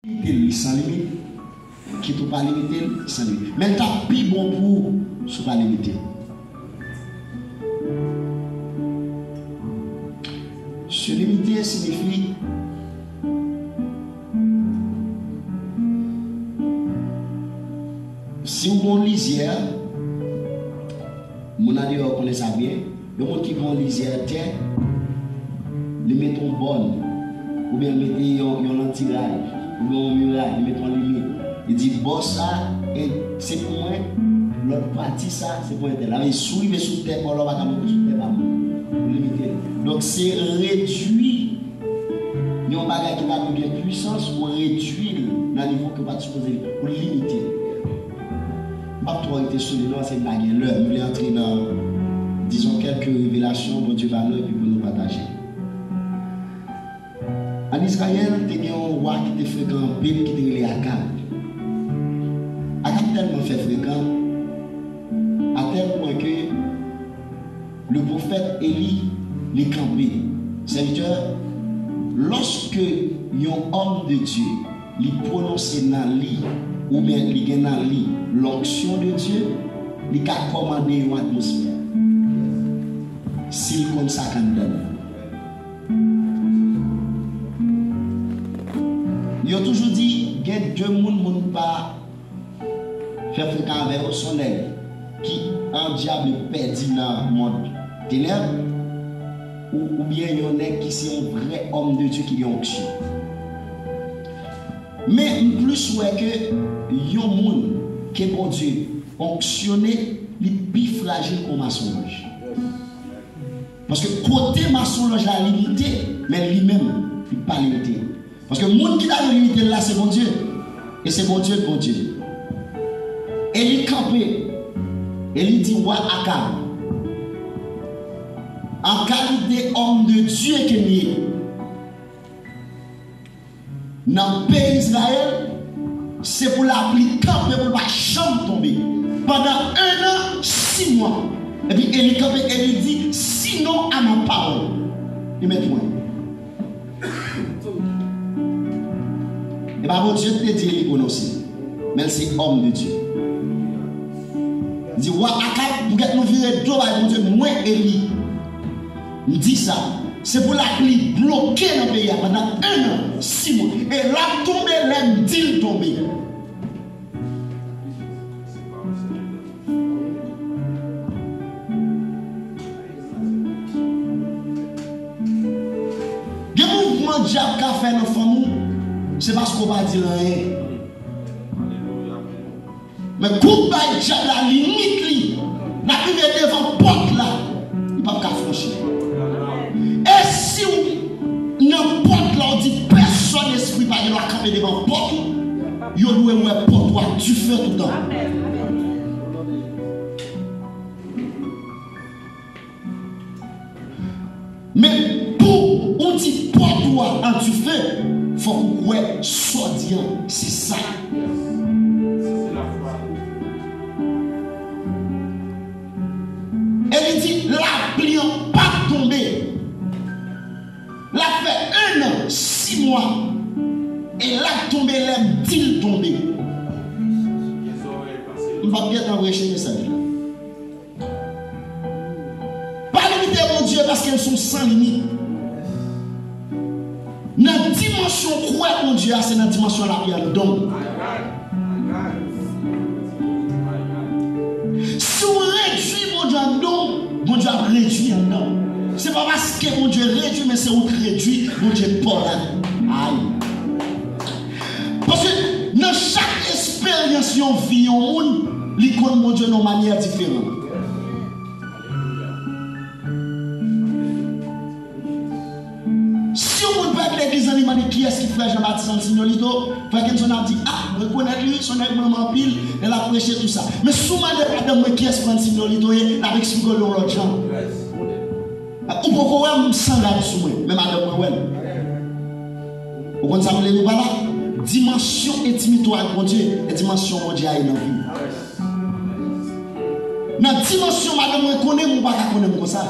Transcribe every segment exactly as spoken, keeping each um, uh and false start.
Limite l, li san limit. Kit ou pa limite l, li san limit. Men l t ap pi bon pou ou si w pa limite l. Se limite siyifi, si w gen yon lizyè, moun andeyò konnen sa byen, yon moun ki gen yon lizyè tè, li mete yon bòn, oubyen l mete yon, yon lantiray, oubyen yon miray, li mete yon limit. Li di, bò sa, e, se pou mwen, lòt pati sa, se pou entèl. Sa vle di, si w rive sou tè pa w la, w pa ka monte sou tè pa moun. Ou limite l. Donk, se redwi yon bagay ki ta dwe gen pwisans, ou redwi l nan nivo ke w pa t sipoze, ou limite l. M p ap twò rete sou li non, paske m pa gen lè. M vle antre nan, dizon, kèlke revelasyon Bondye ba nou epi pou nou pataje. Ann Izrayèl, te gen yon wa ki te frekan anpil, ki te rele Akab. Akab tèlman fè frekan, a tèl pwen ke le pwofèt Eli, li kanpe. Sèvitè, lòske yon òm de Dye, li pwononse nan li, oubyen li gen nan li l'onction de Dieu, li ka kòmande yon atmosfè. Si l konn sa k anndan l. Yo toujou di, gen de moun, moun pa fè frekan avè yo, se yon nèg ki andyable, pèdi nan mond tenèb, ou, oubyen yon nèg ki se yon vrè òm de Dye ki gen onksyon. Men m plis wè ke yon moun ke Bondye onksyone, li pi frajil ke yon masonlòj. Paske kote masonlòj la limite, men li menm, li pa limite. Paske moun ki ta dwe limite l la, se Bondye. E se Bondye k Bondye. E li kanpe, e li di wa Akab, an kalite òm de Dye ke m ye, nan peyi Izrayèl, se pou lapli kanpe, pou l pa janm tonbe pandan en an, sis mwa. Epi, e li kanpe, e li di, sinon, à ma parole. Li met pwen. E pa Bondye ki te di Eli pwononse, men l se òm de Dye. Li di, wa Akab, poukèt nou vire do bay Bondye, mwen, Eli, m di sa, se pou lapli bloke nan peyi a pandan en an, sis mwa. E l ap tonbe lè m di l tonbe. Gen mouvman dyab ka fè nan fanmi w, se paske w pa di l anyen. Men kou w bay dyab la limit li, l ap rive devan pòt la, li p ap ka franchi. E si w nan pòt la, w di pèsòn espri pa gen dwa kanpe devan pòt ou, yo dwe wè pòt ou ak dife toutan. Men pou ou di pòt ou a an dife, fòk ou kwè sa w di an se sa. E li di, lapli an p ap tonbe. L ap fè en an, sis mwa. E l ap tonbe lè m di l tonbe. M p ap gentan preche mesaj la. Pa limite Bondye paske l se yon san limit. Nan dimansyon kwè Bondye a, se nan dimansyon lapli anndan w. Si w redwi Bondye anndan w, Bondye ap redwi anndan w. Se pa paske Bondye redwi, men se ou k redwi, Bondye pa w la. Ay. Paske nan chak esperyans yon vi yon moun, li konn Bondye nan yon manyè diferan. Si yon moun pa vin legliz lan, li mande kiyès ki frè Jean Baptiste Francine Lolito, frè Kenson ap di, ah, mwen konèt li, se yon nèg m renmen anpil, lè l ap preche tou sa. Men si w mande madanm mwen kiyès Francine Lolito ye, l ap eksplike w yon lòt jan. Ou poko wè m san rad sou mwen, men madanm mwen wè l. Ou konn sa m vle di w pa la? Dimansyon entimite w ak Bondye, e dimansyon Bondye a ye nan vi w. Nan dimansyon madanm mwen konnen m, ou pa ka konnen m konsa.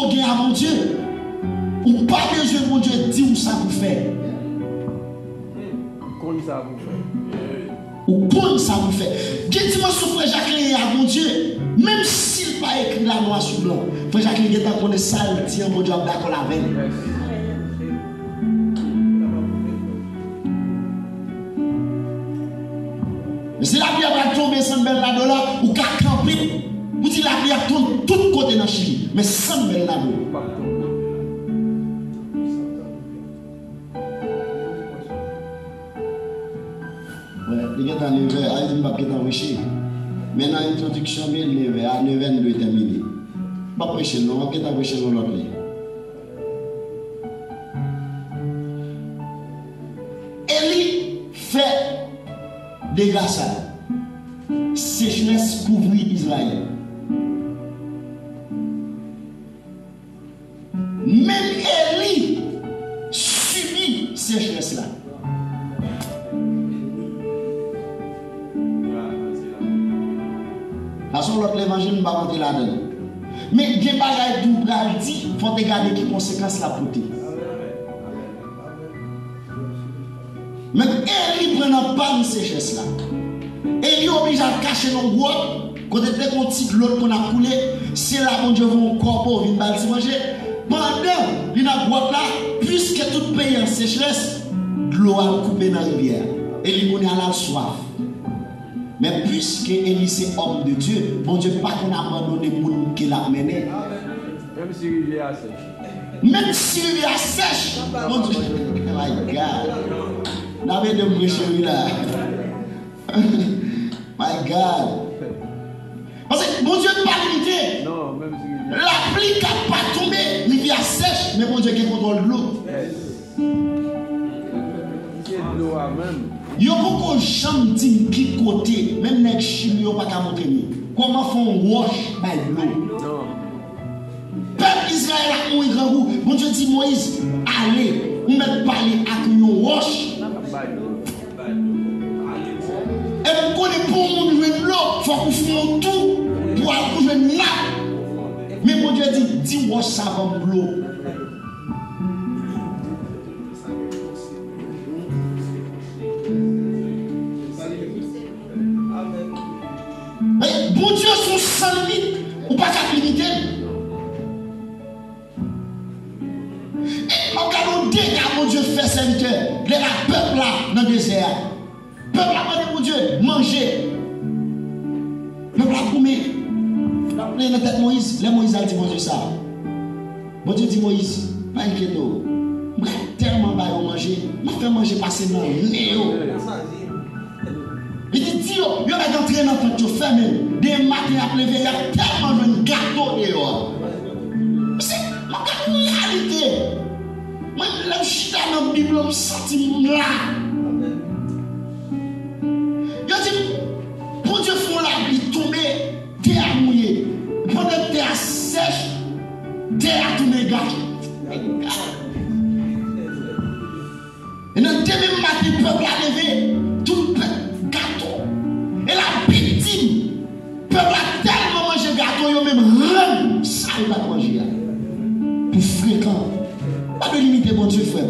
w gen a Bondye. Ou pa bezwen Bondye di w sa pou fè. Ou konn sa pou fè. Ou konn sa pou fè. Gen dimansyon frè Jacquelin ye a Bondye, menm si l pa ekri la nwa sou blan, frè Jacquelin gentan konnen sa l di an, Bondye ap dakò avè l. Men si lapli a pral tonbe San Bernardo la, ou ka kanpe pou di lapli ap tonbe tout kote nan Chili, men San Bernardo. Wè, li gentan nevè, a, li di m p ap gentan preche. Men nan entwodiksyon, men nevè, a nevè m dwe tèmine. M p ap preche l non, m ap gentan preche l yon lòt lè. Eli fè dega sa yo. Sechrès kouvri Izrayèl. Menm Eli sibi sechrès la. Sa se yon lòt levanjil, m p ap antre ladan l. Men gen bagay tou w pral di, fò w te gade ki konsekans l ap pote. Menm Eli pran nan pàn sechrès la. Eli oblije al kache nan yon gwòt, kote te gen yon ti dlo k konn ap koule. Se la Bondye voye yon kòbo vin ba l ti manje. Pandan li nan gwòt la, piske tout peyi an sechrès, dlo a koupe nan rivyè a. Eli kounye a la l swaf. Men piske Eli se òm de Dye, Bondye pa konn abandone moun ke l ap mennen. Menm si rivyè a sèch. Menm si rivyè a sèch, Bondye. My God. N ap ede m preche wi la. My God. Paske Bondye pa limite. Non, menm si rivyè. Lapli ka pa tonbe, rivyè a sèch, men Bondye gen kontwòl dlo. Yes. Misye dlo a menm. Yo poko janm di m ki kote, menm nèg chimye yo pa ka montre m li. Kòman fè yon wòch bay dlo? Non. Pèp Izrayèl ap mouri grangou. Bondye di Moyiz, ale, ou mèt pale ak yon wòch. Bay dlo. E m konnen pou yon moun jwenn dlo, fòk ou fè yon tou pou al pou jwenn nap. Men Bondye di, di wòch sa ban m dlo. Ey, Bondye se yon san limit, ou pa ka limite l. E m ap gade yon dega Bondye fè sèvitè, lè la pèp la nan dezè a. Pèp la mande Bondye manje. Pèp la goumen. L ap pleye nan tèt Moyiz. Lè Moyiz al di Bondye sa, Bondye di Moyiz, pa enkyete w. M pral tèlman ba yo manje, m ap fè manje pase nan nen yo. Li di, di yo, yo mèt antre nan tant yo, fèmen l. Demen maten y ap leve, y ap tèlman jwenn gato deyò a. Mesye, m ap gade yon reyalite. Mwen, lè m chita nan Bib lan, m santi m la. Yo di m, Bondye fè yon lapli tonbe, tè a mouye. Pandan tè a sèch, tè a tounen gato. E nan demen maten, pèp la leve, tout pèp gato. E Labib di m, pèp la tèlman manje gato, yo menm rann sa yo t ap manje a. Pou frekan. Pa vle limite Bondye, frè m.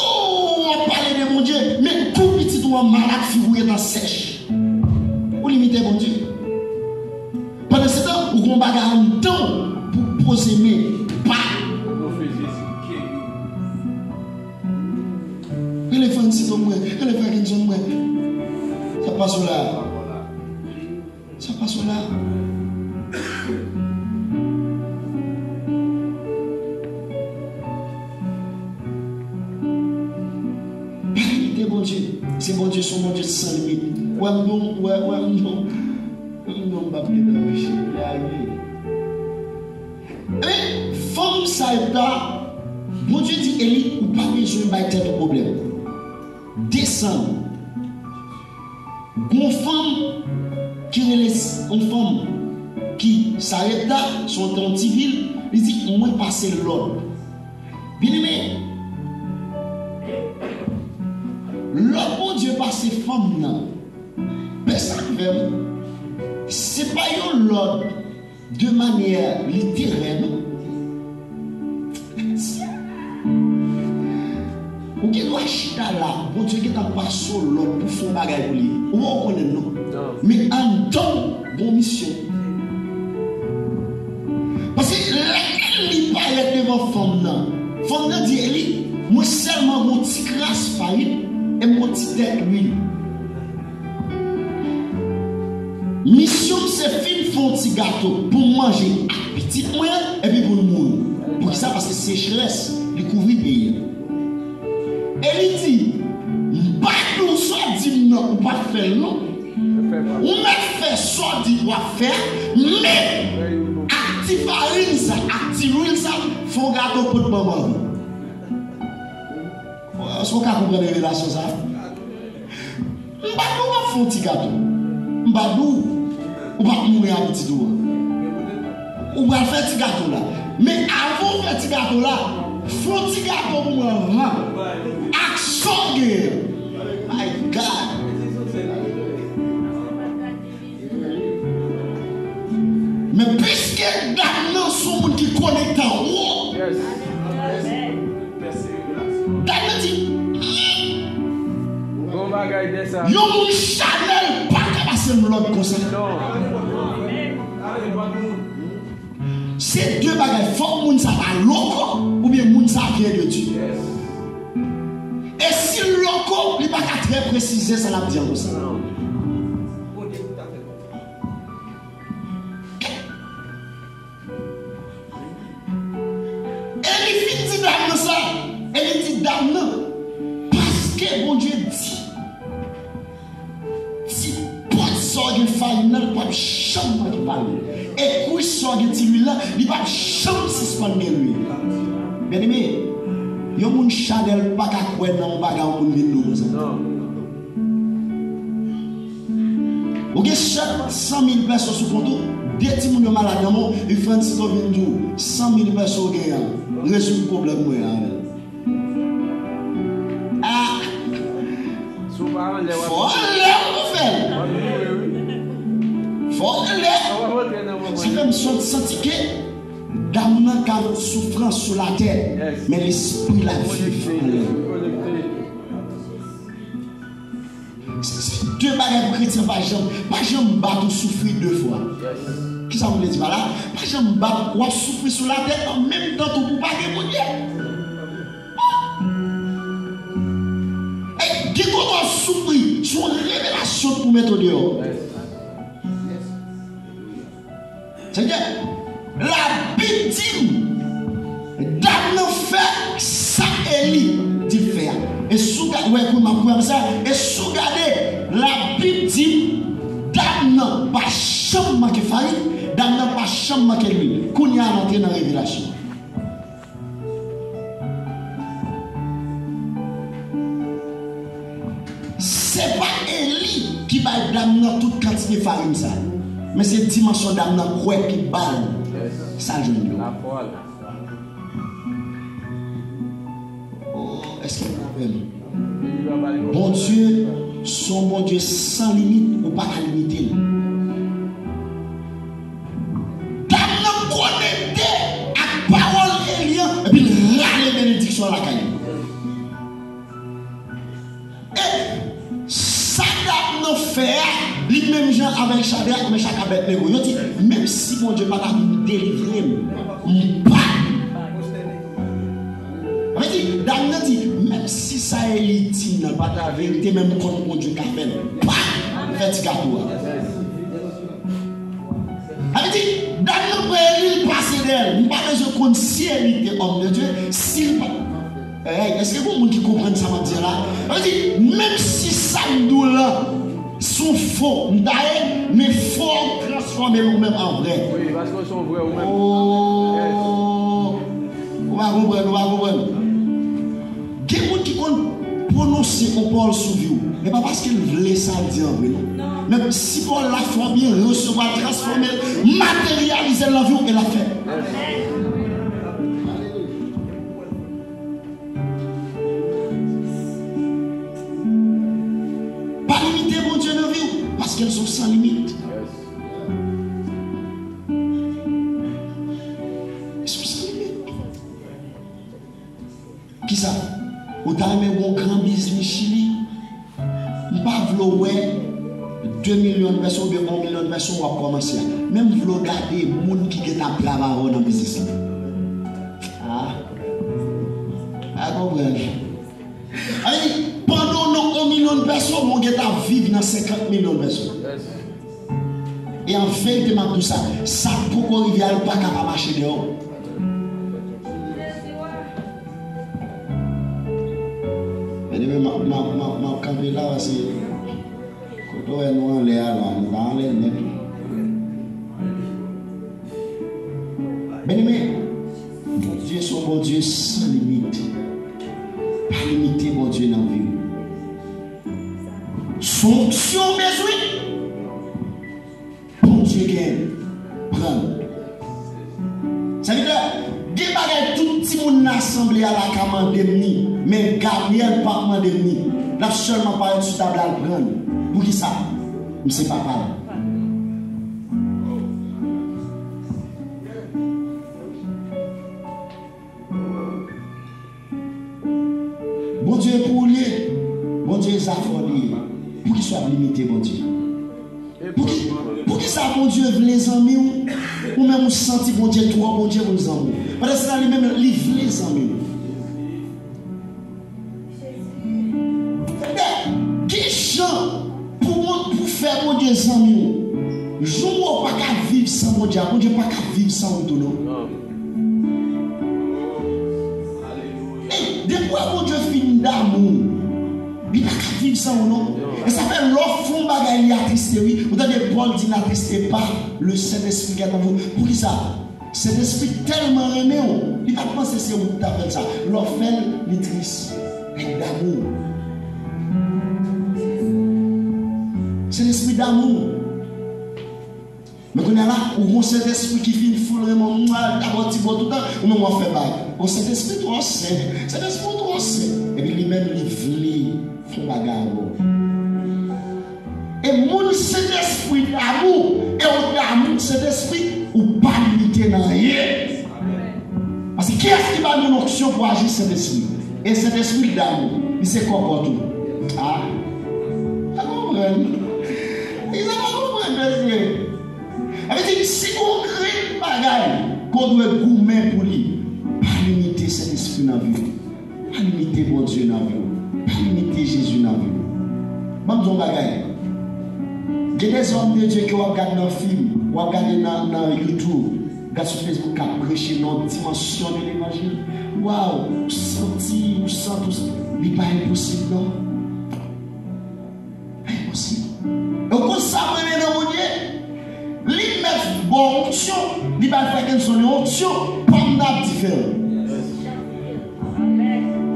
Oh, w ap pale de Bondye, men kou pitit ou an malad, figi w gentan sèch. Ou limite Bondye. Pandansetan, ou gen yon bagay anndan w pou poze men pa. Rele Francito mwen, rele Franckenson mwen. Sa k pase w la? Sa k pase w la? Pa limite Bondye. Se Bondye, se yon Bondye san limit. Wè m non, wè, wè m non. M non, m p ap gentan preche. Lè a rive. Men, fanm Sarepta, Bondye di Eli, ou pa bezwen bay tèt ou pwoblèm. Desann. Gon fanm ki rele s-, yon fanm ki Sarepta, se yon, yon ti vil, li di, mwen pase lòd. Byeneme, lòd Bondye pase fanm nan, pè sa k fè m, se pa yon lòd de manyè literè, non? Ou gen dwa chita la, Bondye gentan pase w lòd pou fè yon bagay pou li. Ou pa konnen l, non. Men anndan w gon misyon. Paske lè Eli parèt devan fanm nan, fanm nan di Eli, mwen sèlman gon ti kras farin e m gon ti tèt lwil. Misyon m se fin fè yon ti gato pou m manje ak pitit mwen an, epi pou n mouri. Poukisa? Paske sechrès, li kouvri peyi a. Eli di, m pa di w sa w di m nan, ou p ap fè l non. Ou mèt fè sa w di w ap fè a, men ak ti farin sa, ak ti lwil sa, fè yon gato pot ban manman. Èske w ka konprann revelasyon sa a? M pa di w w ap fè yon ti gato. M pa di w ou p ap mouri ak pitit ou an. Ou pral fè ti gato la. Men avan w fè ti gato la, fè yon ti gato pou mwen anvan. Ak sa w genyen. My God. Men piske dam nan se yon moun ki konekte anwo, dam nan di, hmm, yon moun chanèl pa ka pase m lòd konsa. Se de bagay, fòk moun sa pa loko oubyen moun sa vyen de Dye. E si l loko, li pa ka trè presize sa l ap di an konsa. E li fin di dam nan sa, e li di dam nan, paske Bondye di, ti pot sa w gen farin nan, li p ap janm manke farin. E kwis sa w gen ti lwil la, li p ap janm sispann gen lwil. Byeneme, yon moun chanèl pa ka kwè nan yon bagay yon moun vin di w konsa. Ou gen sèlman san mil pèso sou kont ou, de timoun yo malad nan men w, epi Francisco vin di w, san mil pèso w genyen an, rezoud pwoblèm mwen an avè l. Ah! Fò anlè w pou fè l. Fò anlè. Sa fè m sot santi ke dam nan ka nan soufrans sou latè, men lespri l ap viv anlè. Se, se de bagay pou kretyen pa janm, pa janm bat ou soufri de fwa. Kisa m vle di pa la? Pa janm bat, w ap soufri sou latè an menm tan tou pou pa gen Bondye. E gen kote w ap soufri, se yon revelasyon pou mete w deyò. Seyè, Labib di m, dam nan fè sa Eli di l fè a. E si w gade, wè, kou m ap kwè sa, e si w gade, Labib di m, dam nan pa janm manke farin, dam nan pa janm manke lwil. Kounye a, n antre nan revelasyon. Se pa Eli ki bay dam nan tout kantite farin sa, men se dimansyon dam nan kwè ki ba l sa l jwenn yo. Oh, èske nou konprann? Bondye se yon Bondye san limit, ou pa ka limite l. Dam nan konekte ak pawòl Eli an, epi l rale benediksyon an lakay li. E sa dam nan fè a, li menm jan avèk Chadrak, Mechak, Abèdnego. Yo di, menm si Bondye pa ta vin delivre m, m pa. Sa vle di, dam nan di, menm si sa Eli di m nan pa ta verite, men m konn Bondye ka fè l. Pa! M fè ti gato a. Sa vle di, dam nan pran Eli, l pase dèyè l. M pa bezwen konn si Eli te homme de Dieu, si l pa. Èy, èske gon moun ki konprann sa m ap di a la? Sa vle di, menm si sa m di w lan, se yon fo m ta ye, men fo a ou transfòme l ou menm an vrè. Wi, paske w se yon vrè ou menm. Oh! Ou pa konprann, ou pa konprann. Gen moun ki konn pwononse yon pawòl sou vi w, men pa paske l vle sa l di an vre, non. Men si pawòl la fè w byen, resevwa l, transfòme l, materyalize l nan vi w, e l ap fèt. Pa limite Bondye nan vi w, paske l se yon san limit. de milyon pèsòn oubyen yon milyon pèsòn w ap kòmanse a. Men m vle w gade moun ki gentan ap travay avè w nan biznis lan. Ah. A konprann. Sa vle di, pandan w nan yon milyon pèsòn, ou gentan ap viv nan senkant milyon pèsòn. E an verite, m ap di w sa, sa k poko rive a, l pa ka pa mache deyò. Byeneme, m ap, m ap, m ap, m ap kanpe la, paske kote w wè nou anlè a la, nou pa anlè nèt, wi. Byeneme, Bondye se yon Bondye san limit. Pa limite Bondye nan vi w. Se onksyon w bezwen. Bondye gen, pran l. Sèvitè, gen bagay tout timoun nan asanble a la ka mande m ni, men Gabriel p ap mande m ni. L ap sèlman parèt sou tab la, l pran l. Poukisa? M se papa l. Bondye pou ou li ye. Bondye zafè w li ye. Poukisa w ap limite Bondye? Pouki, poukisa Bondye vle zanmi w, ou menm ou santi Bondye twò Bondye pou l zanmi w? Pandan se tan li menm li vle zanmi w. Ebyen, ki jan pou, pou fè Bondye zanmi w? Jou w pa ka viv san Bondye a, Bondye pa ka viv san ou tou non. E depi w wè Bondye fin damou, li pa ka viv san ou non. E sa fè lè w fè yon bagay li atriste wi. Ou tande Pòl di: n'attristez pas le Saint-Esprit qui est en vous. Poukisa? Sentespri tèlman renmen w, li pa t panse se ou ki ta fè l sa. Lè w fè l, li tris. Nèg damou. Sentespri damou. Men kounye a la, ou gon Sentespri ki fin foul renmen w, mwa, l ta ba w ti bo toutan, ou menm w ap fè bak. Gon Sentespri twò sen. Sentespri w twò sen. Epi li menm, li vle fè yon bagay avè w. E moun Sentespri damou, e w damou Sentespri, ou pa limite nan anyen. Paske kiyès ki ba nou onksyon pou aji? Sentespri. E Sentespri l damou, li se kòkòt ou. Ah. Sa konprann? Li sa pa konprann, mesye. Sa vle di, si gon grenn bagay ke w dwe goumen pou li, pa limite Sentespri nan vi w. Pa limite Bondye nan vi w. Pa limite Jezi nan vi w. Ban m di w yon bagay. Gen de zòm de Dye ke w ap gade nan fim, w ap gade nan, nan YouTube, gade sou Facebook, k ap preche nan yon dimansyon de levanjil. Waw, ou santi, ou santi, ou santi. Li pa enposib, non. Enposib. E w konn sa m renmen nan Bondye? Li mèt ba w onksyon, li bay frè Kenson yon onksyon, pa m nan ap diferan.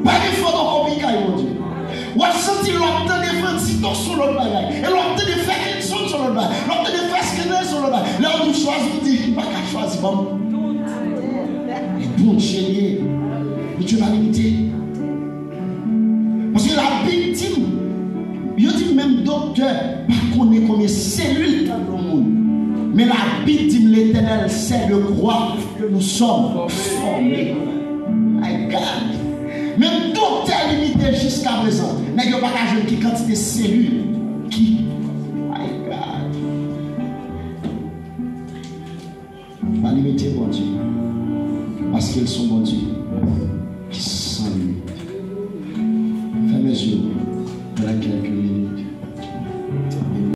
Pa gen fotokopi kay Bondye. W ap santi lè w ap tande Francito se yon lòt bagay. E lè w ap tande frè Kenson se yon lòt bagay. Lè w ap tande frè Kenson se yon lòt bagay. Lè w di w chwazi, w di, "M pa ka chwazi, ban m." E Bondye li ye. Bondye pa limite. Paske Labib di m, yo di m menm doktè pa konnen konbyen selil ki anndan yon moun. Men Labib di m, L'Éternel sait de quoi que nous sommes formés. My God. Menm doktè limite jiskaprezan. Nèg yo pa ka jwenn ki kantite selil ki. My God. Pa limite Bondye, paske l se yon Bondye ki san limit. Fèmen zye w.